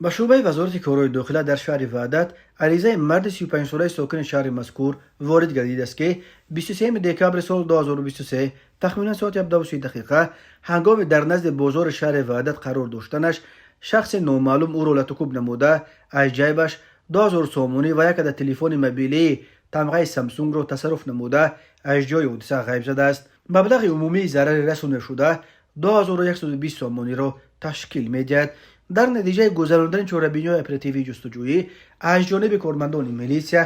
Ба шӯъбаи Вазорати корҳои дохила дар шаҳри Ваҳдат аризаи марди 35-солаи сокини шаҳри мазкур ворид гардидааст, ки 23 декабри соли 2023 тахминан соати 17 дақиқа ҳангоми дар назди бозори шаҳри Ваҳдат қарор доштанаш шахси номаълум ӯро латукӯб намуда, аз ҷайбаш 2000 сомонӣ ва як адад телефони мобилии тамғаи Самсунгро тасарруф намуда, аз ҷои ҳодиса ғайб задааст. Маблағи умумии зарари расонидашуда 2120 сомониро ташкил медиҳад. Дар натиҷаи гузарондани чорабиниҳои оперативии ҷустуҷӯӣ аз ҷониби кормандони милитсия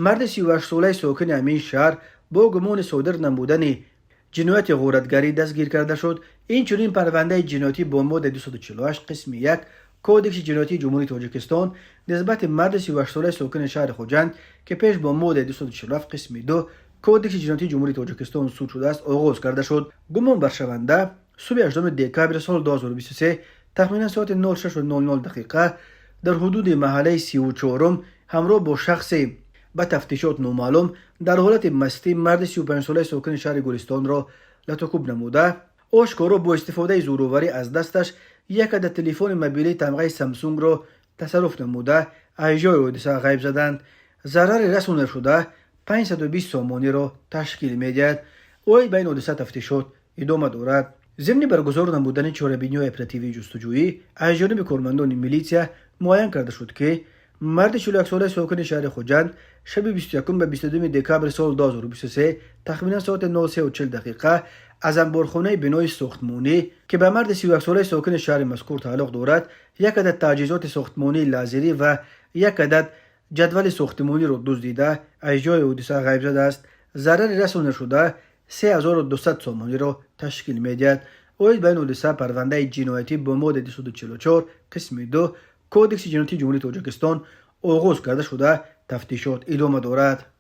марди 38-солаи сокини ҳамин шаҳр бо гумони содир намудани ҷинояти ғоратгарӣ дастгир карда шуд. Инчунин парвандаи ҷиноятӣ бо моддаи 248 қисми 1 Кодекси ҷиноятии Ҷумҳурии Тоҷикистон нисбати марди 38-солаи сокини шаҳри Хуҷанд, ки пеш бо моддаи 247 қисми 2 Кодекси ҷиноятии Ҷумҳурии Тоҷикистон суд шудааст, оғоз карда шуд. Гумонбаршаванда субҳи 8 декабри соли 2023 тахминан соати 06:00 дақиқа дар ҳудуди маҳаллаи 34-ум ҳамроҳ бо шахсе ба тафтишот номаълум дар ҳолати мастӣ марди 35-солаи сокини шаҳри Гулистонро латукӯб намуда, ошкоро бо истифодаи зӯроварӣ аз дасташ як адад телефони мобилии тамғаи Самсунгро тасарруф намуда, аз ҷои ҳодиса ғайб заданд. Зарари расонидашуда 520 сомониро ташкил медиҳад. Оид ба ин ҳодиса тафтишот идома дорад. Зимни баргузор намудани чорабиниҳои оперативии ҷустуҷӯӣ аз ҷониби кормандони милитсия муайян карда шуд, ки марди 41-солаи сокини шаҳри Хуҷанд шаби 21 ба 22 декабри соли 2023 тахминан соати 03:40 дақиқа аз анборхонаи бинои сохтмонӣ, ки ба марди 31-солаи сокини шаҳри мазкур тааллуқ дорад, як адад таҷҳизоти сохтмонии лазерӣ ва як адад ҷадвали сохтмониро дуздида, аз ҷои ҳодиса ғайб задааст. Зарари расонидашуда 3200 сомониро ташкил медиҳад. Оид ба ин ҳодиса парвандаи ҷиноятӣ бо моддаи 244 қисми 2 Кодекси ҷиноятии Ҷумҳурии Тоҷикистон оғоз карда шуда, тафтишот идома дорад.